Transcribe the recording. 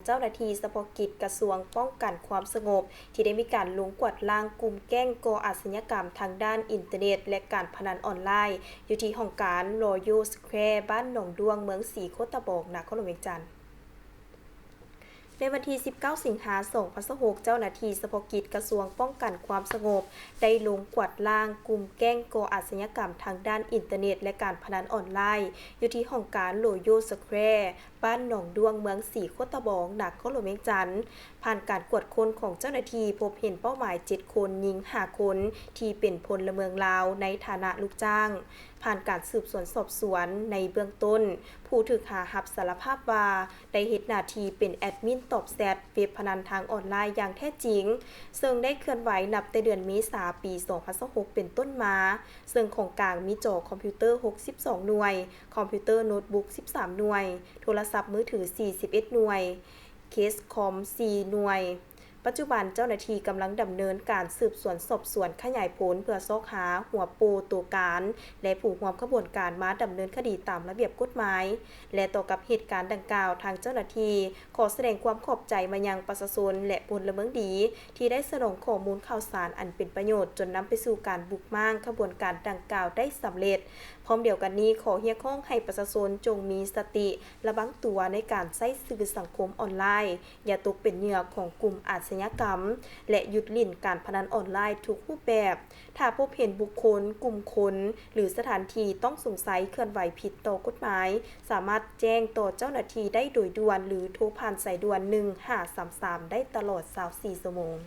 ເຈົ້າໜ້າທີ່ສະເພາະກິດກະຊວງປ້ອງກັນຄວາມສະຫງົບ ທີ່ໄດ້ມີການລົງກວາດລ້າງກຸ່ມແກ້ງກໍ່ອາຊະຍາກຳທາງດ້ານອິນເຕີເນັດ ແລະ ການພະນັນອອນລາຍ ຢູ່ທີ່ຫ້ອງການ Royal Square ບ້ານໜອງດ້ວງ ເມືອງສີໂຄດຕະບອງ ນະຄອນຫຼວງວຽງຈັນ. ໃນວັນທີສິບເກົ້າ ສິງຫາ ສອງພັນຊາວຫົກ ເຈົ້າໜ້າທີ່ສະເພາະກິດກະຊວງປ້ອງກັນຄວາມສະຫງົບ ໄດ້ລົງກວາດລ້າງກຸ່ມແກ້ງກໍ່ອາຊະຍາກຳທາງດ້ານອິນເຕີເນັດ ແລະ ການພະນັນອອນລາຍ ຢູ່ທີ່ຫ້ອງການ Royal Square ບ້ານໜອງດ້ວງ ເມືອງສີໂຄດຕະບອງ ນະຄອນຫຼວງວຽງຈັນ. ຜ່ານການກວດຄົ້ນຂອງເຈົ້າໜ້າທີ່ ພົບເຫັນເປົ້າໝາຍເຈັດຄົນ, ຍິງຫ້າຄົນ ທີ່ເປັນພົນລະເມືອງລາວໃນຖານະລູກຈ້າງ. ຜ່ານການສືບສວນສອບສວນໃນເບື້ອງຕົ້ນ, ຜູ້ຖືກຫາຮັບສາລະພາບວ່າ ໄດ້ເຮັດໜ້າທີ່ເປັນແອດມິນຕອບແຊັດເວັບພະນັນທາງອອນລາຍຢ່າງແທ້ຈິງ, ເຊິ່ງໄດ້ເຄື່ອນໄຫວນັບແຕ່ເດືອນເມສາ ປີສອງພັນຊາວຫົກ ເປັນຕົ້ນມາ, ເຊິ່ງຂອງກາງມີຈໍຄອມພິວເຕີຫົກສິບສອງໜ່ວຍ, ຄອມພິວເຕີໂນດບຸກສິບສາມໜ່ວຍ, ໂທລະສັບມືຖືສີ່ສິບເອັດໜ່ວຍ, ເຄສຄອມສີ່ໜ່ວຍ. ປັດຈຸບັນເຈົ້າໜ້າທີ່ກຳລັງດຳເນີນການສືບສວນສອບສວນຂະຫຍາຍຜົນ ເພື່ອຊອກຫາຫົວໂປ່ຕົວການ ແລະ ຜູ້ຮ່ວມຂະບວນການມາດຳເນີນຄະດີຕາມລະບຽບກົດໝາຍ. ແລະ ຕໍ່ກັບເຫດການດັ່ງກ່າວ, ທາງເຈົ້າໜ້າທີ່ຂໍສະແດງຄວາມຂອບໃຈມາຍັງປະຊາຊົນ ແລະ ພົນລະເມືອງດີ ທີ່ໄດ້ສະໜອງຂໍ້ມູນຂ່າວສານອັນເປັນປະໂຫຍດ ຈົນນຳໄປສູ່ການບຸກມ້າງຂະບວນການດັ່ງກ່າວໄດ້ສຳເລັດ. ພ້ອມດຽວກັນນີ້, ຂໍຮຽກຮ້ອງໃຫ້ປະຊາຊົນຈົ່ງມີສະຕິ ລະວັງຕົວໃນການໃຊ້ສື່ສັງຄົມອອນລາຍ, ຢ່າຕົກເປັນເຫຍື່ອຂອງກຸ່ມອາຊະຍາກຳ ແລະ ຢຸດຫຼິ້ນການພະນັນອອນລາຍທຸກຮູບແບບ. ຖ້າພົບເຫັນບຸກຄົນ, ກຸ່ມຄົນ ຫຼື ສະຖານທີ່ຕ້ອງສົງໄສເຄື່ອນໄຫວຜິດຕໍ່ກົດໝາຍ, ສາມາດແຈ້ງຕໍ່ເຈົ້າໜ້າທີ່ໄດ້ໂດຍດ່ວນ ຫຼື ໂທຜ່ານສາຍດ່ວນໜຶ່ງຫ້າສາມສາມໄດ້ຕະຫຼອດຊາວສີ່ຊົ່ວໂມງ.